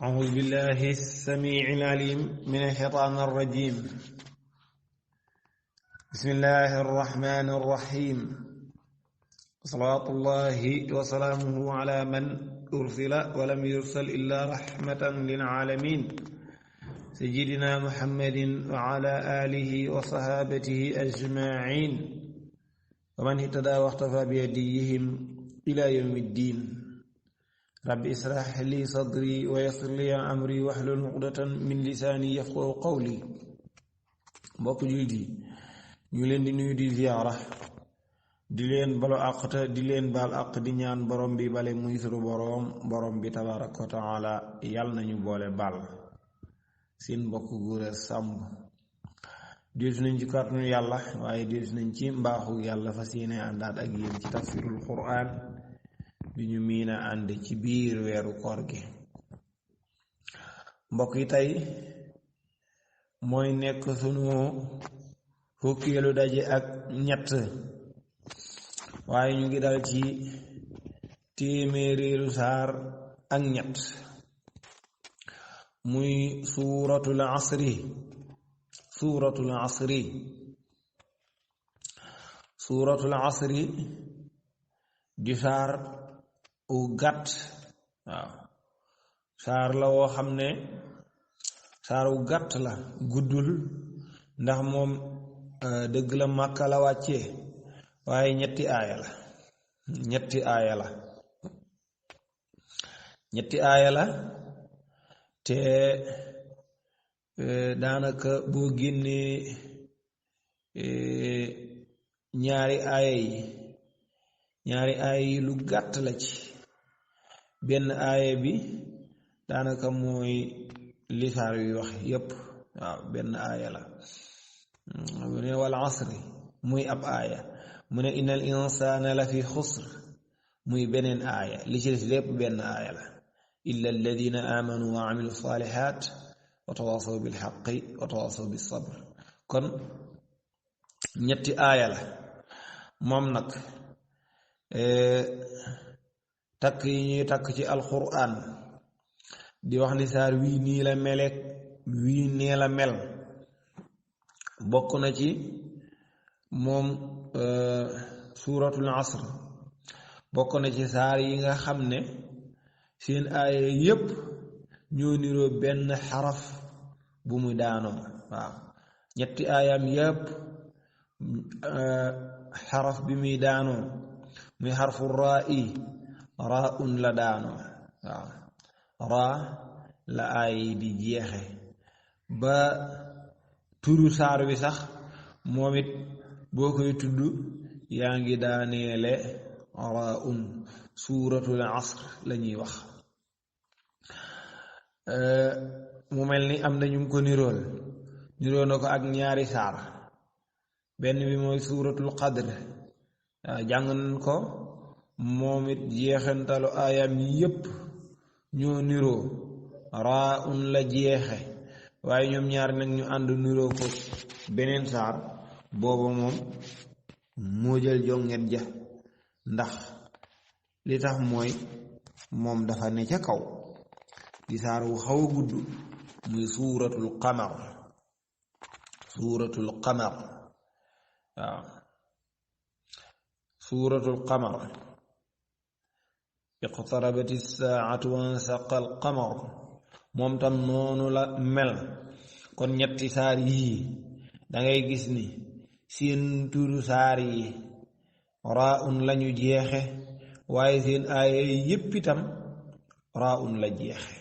أعوذ بالله السميع العليم من الشيطان الرجيم. بسم الله الرحمن الرحيم. صلاة الله وسلامه على من أرسل ولم يرسل إلا رحمة للعالمين سيدنا محمد وعلى آله وصحابته أجمعين ومن اهتدى واختفى بهديهم إلى يوم الدين. rabbi israh li sadri wa yassir li amri wahlul uqdatan min lisaani yafqahu qawli. mbokk jullit yi ñu leen di nuyu di ziyaara di leen balu àq te di leen baal àq di ñaan borom bi bale muy sunu borom bi tabaaraka wa taala yàlla nañu boole baal. seen mbokk Gora Samb dellusi nañ ci kàttanu yàlla waaye dellusi nañ ci mbaaxu yàlla fas yéene àndaat ak yéen ci tafsirul Qur'an bi ñu miina ànd ci biir weeru koor gi. mbokk yi tey mooy nekk sunu fukkeelu daje ak ñett waaye ñu ngi dal ci téeméereelu saar ak ñett muy suuratul asri di saar u gàtt. waaw saar la woo xam ne saar wu gàtt la, guddul ndax moom dëgg la Màkka la wàccee waaye ñetti aaya la te daanaka boo génnee ñaari aaya yi lu gàtt la ci. benn aaya bi daanaka mooy li saar yu wax yépp. waaw benn aaya la mu ne wal asri muy ab aaya, mu ne innal insaana la fi xusr muy beneen aaya. li ci des lépp benn aaya la. illa alladina amanu wa amilu salihat wa tawasaw bil haqqi wa tawasaw bis sabr. kon ñetti aaya la. moom nag takk yi ñuy takk ci alquran di wax ni saar wii nii la meleek wii nee la mel bokk na ci moom suuratul asr bokk na ci saar yi nga xam ne seen aaya yépp ñoo niroo benn xaraf bu muy daanoo. waaw ñetti aayam yépp xaraf bi muy daanoo muy xarfu raa un la daanoo. waaw raa la aay di jeexe ba turu saar wi sax moom it boo koy tudd yaa ngi daaneele raa un. suuratul asr lañuy wax. mu mel ni am na ñu ko niroo na ko ak ñaari saar. benn bi mooy suuratul qadr. jàng nañ ko moom it jeexantalu aayam yépp ñoo niroo raa un la jeexe waaye ñoom ñaar nag ñu ànd niroo ko beneen saar booba moom moo jël jonget ja ndax li tax mooy moom dafa ne ca kaw di saar wu xaw a gudd muy suuratul qamar. waaw suuratul qamar iqtarabati saa'atu wansaqa al-qamar moom tam noonu la mel. kon ñetti saar yii dangay gis ni seen turu saar yi raa un lañu jeexe waaye seen aaya yépp itam raa un la jeexe.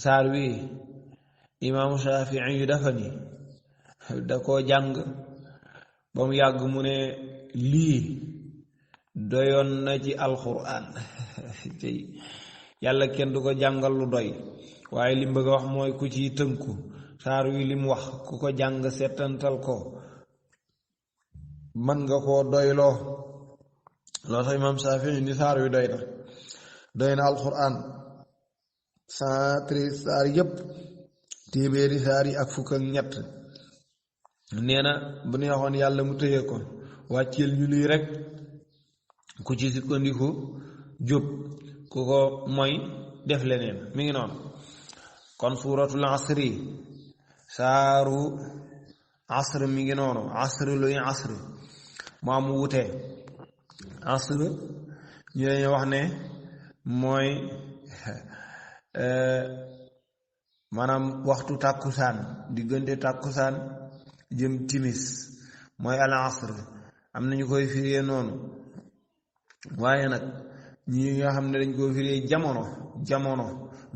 saar wi imaamu Shaafi'i yu dafa ni da koo jàng ba mu yàgg mu ne lii doyoon na ci alxuraan. yàlla kenn du ko jàngal lu doy waaye li mu bëgg a wax mooy ku ciy tënku saar wi li mu wax ku ko jàng setantal ko mën nga koo doyloo. loo tax imaam Saafi ni saar wi doy na alxuraan 113 saar yépp téeméeri saar yi ak fukk ak ñett. nee na bu neexoon yàlla mu tëye ko wàcceel ñu lii rek ku ci sukkandiku jub ku ko mooy def leneen mi ngi noonu kon suuratul asri saaru asr mi ngi noonu asr luy asr mu am wute asr ñu leen wax ne mooy maanaam waxtu tàkkusaan diggante tàkkusaan jëm timis mooy al asr am nañu koy firee noonu waaye nag ñi nga xam ne dañ koo firee jamono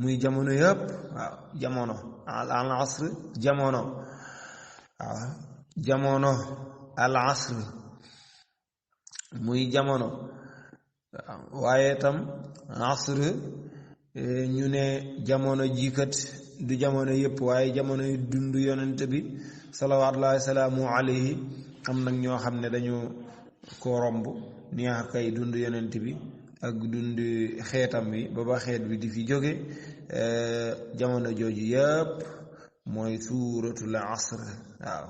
muy jamono yëpp waaw jamono al asr jamono waaw jamono al asr muy jamono waaye tam asr ñu ne jamono jikat du jamono yëpp waaye jamono yu dund yonent bi salawaatullaahi salaamu alayhi am nag ñoo xam ne dañu ko romb neex kay dund yonent bi ak dund xeetam bi ba xeet bi di fi jóge jamono jooju yëpp mooy suuratul asr waaw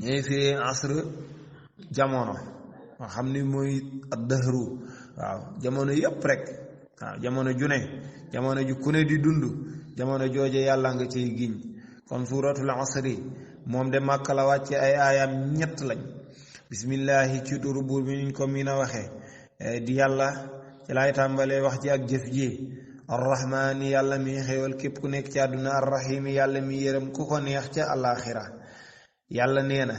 ñooy firi asr jamono nga xam ni mooy ad-dahru waaw jamono yëpp rek waaw jamono ju ne jamono ju ku ne di dund jamono jooje yàlla nga cay giñ kon suuratul asri moom de Màkka la wàcce ay aayam 3 lañ bismillahi ci turu buur bi niñ ko miin a waxe di yàlla ci laay tàmbalee wax ci ak jëf ji arrahmaani yàlla mi xéewal képp ku nekk ci àdduna arrahimi yàlla mi yërëm ku ko neex ca àllaaxira yàlla nee na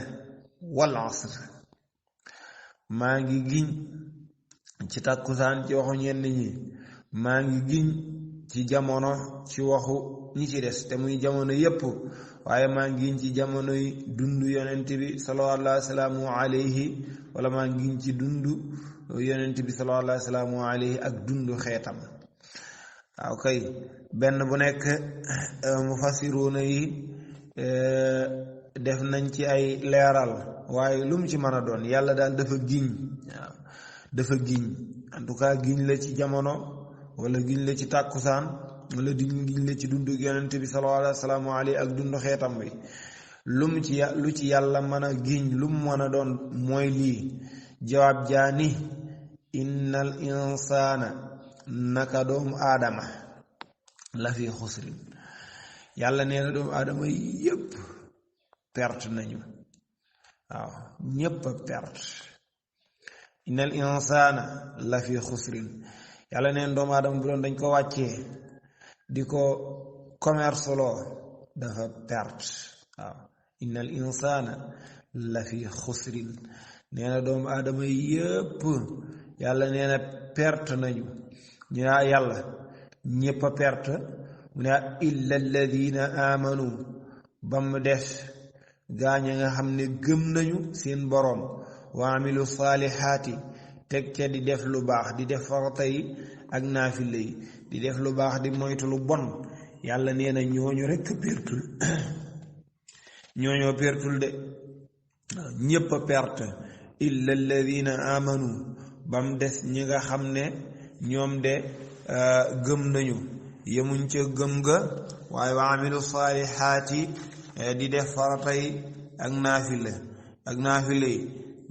wal asr maa ngi giñ ci tàkkusaan ci waxu ñenn ñi maa ngi giñ ci jamono ci waxu ñi ci des te muy jamono yépp waaye maa ngi giñ ci jamono yi dund yonent bi sallallahu salaamu alayhi wala maa ngi giñ ci dund yonent bi sallallahu salaamu alayhi ak dund xeetam waaw kay benn bu nekk mufassiruuna yi def nañ ci ay leeral waaye lu mu ci mën a doon yàlla daal dafa giñ waaw dafa giñ en tout cas giñ la ci jamono wala giñ la ci tàkkusaan wala giñ la ci dundu yonent bi sallallahu alayhi ak dundu xeetam bi lu ci yàlla mën a giñ lu mu mën a doon mooy lii jawaab jaani innal insaana naka doomu aadama la fi xusrin yàlla nee na doomu aadama yépp perte nañu waaw ñépp a perte innal insaana la fi xusrin yàlla neen doomu aadama bu doon dañ ko wàccee di ko commerce loo dafa perte waaw innal insaana la fi xusrin nee na doomu aadama yépp yàlla nee na perte nañu ñu ne yàlla ñépp a perte mu ne illa alladina amanu ba mu des gaaña nga xam ne gëm nañu seen boroom wa amilu saalihaati teg ca di def lu baax di def farata yi ak naafile yi di def lu baax di moytu lu bon yàlla nee na ñooñu rekk pertul ñooñoo pertul de ñépp a perte illa alladina amanu bam des ñi nga xam ne ñoom de gëm nañu yemuñ ca gëm ga waaye wa amilu saalihaati di def farata yi ak naafile yi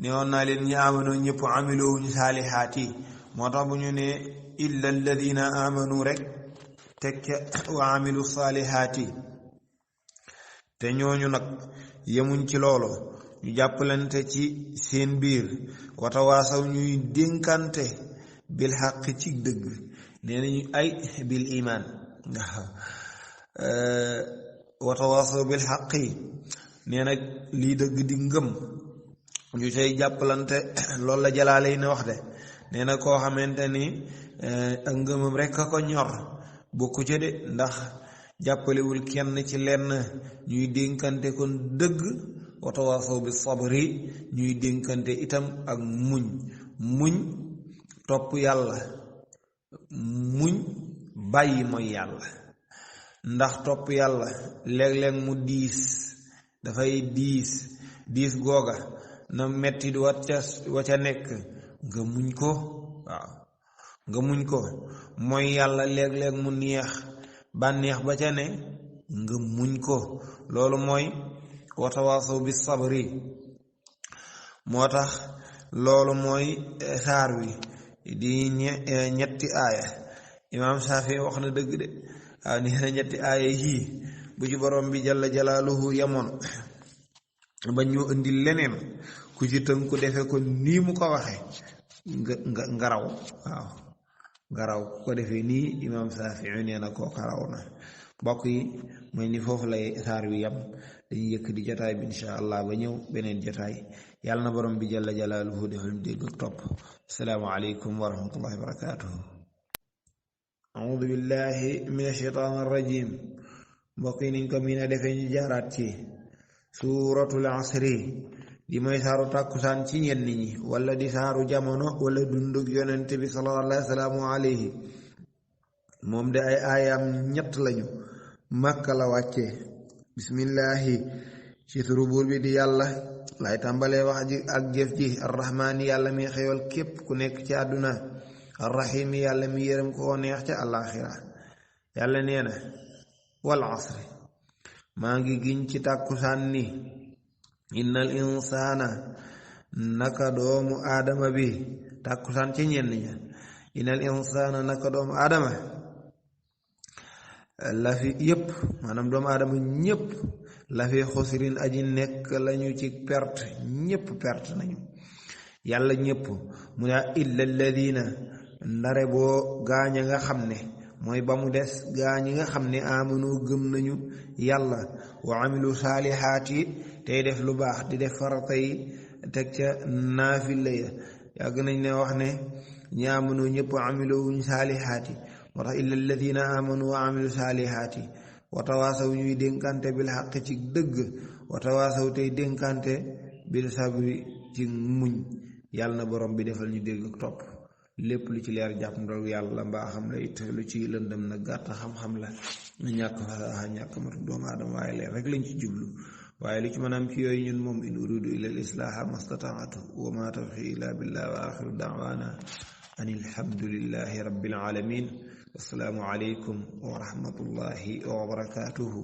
ne woon naa leen ñi amanu ñëpp amiloowuñu saalihaat yi moo tax bu ñu ne illa alladina amanu rek teg ca wa amilu saalihaat yi te ñooñu nag yemuñ ci loolu ñu jàppalante ci seen biir watawaasaw ñuy dénkante bil xaq ci dëgg nee nañu ay bil iman watawaasaw bil xaq yi nee na lii dëgg di ngëm ñu tey jàppalante loolu la jalaale yi ne wax de nee na koo xamante ni ak ngëmam rek a ko ñor bokku ca de ndax jàppalewul kenn ci lenn ñuy dénkante kon dëgg watawaasaw bi sabri ñuy dénkante itam ak muñ topp yàlla muñ bàyyi mooy yàlla ndax topp yàlla léeg-léeg mu dafay diis googa na metti wa ca nekk nga muñ ko waaw nga muñ ko mooy yàlla léeg-léeg mu neex bànneex ba ca ne nga muñ ko loolu mooy watawaasaw bi sabri moo tax loolu mooy saar wi di ñetti aaya imaam Saafi wax na dëgg de waaw nee na ñetti aaya yii bu ci borom bi jalla jalaaluhu yamoon ba ñu indi leneen ku ci tënku defe ko nii mu ko waxe nga raw waaw nga raw ko defee nii imaam Saafi nee na koo raw na mbokk yi mooy ni foofu lay saar wi yam dañuy yëkk di jotaay bi insha allah ba ñëw beneen jotaay yàlla na borom bi jalla jalaaluhu defal ñu dégg ak topp assalaamu aleykum wa rahmatullahi wa barakatuhu audu billahi min ashaitan arrajim mbokk yi niñ ko miina defee ñu jaaraat ci suuratul asri di mooy saaru tàkkusaan ci ñenn ñi wala di saaru jamono wala dundug yonente bi sallallahu alayhi moom de ay aayaam ñett lañu Makka la wàcce bismillahi ci turu buur bi di yàlla lay tàmbalee wax ji ak jëf ji arrahmaani yàlla mi xewal képp ku nekk ci àdduna arrahim yàlla mi yërëm ko neex ca àllaaxira yàlla nee na wal asri maa ngi giñ ci tàkkusaan ni innal insaana naka doomu aadama bi tàkkusaan ci ñenn ña innal insaana naka doomu aadama la fi yépp maanaam doomu aadama ñépp la fi xusrin aji nekk lañu ci perte ñépp perte nañu yàlla ñépp mu ne illa alladina ndare boo gaaña nga xam ne mooy ba mu des gaañi nga xam ne amanu gëm nañu yàlla wa amilu saalihaati tey def lu baax di def farata yi teg ca naafila ya yàgg nañ ne wax ne ñi amanu ñëpp amilu wuñ saalihaati moo tax illa alladina amanu wa amilu saalihaati wa tawaasaw ñuy dénkante bil xaq ci dëgg wa tawaasaw tey dénkante bil sabri ci muñ yàlla na borom bi defal ñu dégg ak topp lépp lu ci leer jàpp ndol yàlla mbaa xam la it lu ci lëndëm na gàtt xam-xam la ñàkk fasaxa ñàkk matu doomu aadama waaye leer rek lañ ci jublu waaye lu ci mën a am ci yooyu ñun moom in uridu illa al islaaha mastataatu wa ma tawfiqi illa billah wa axiru daawaana an alhamdulillahi rabbil alamin wassalaamu aleykum wa rahmatullahi wa barakatuhu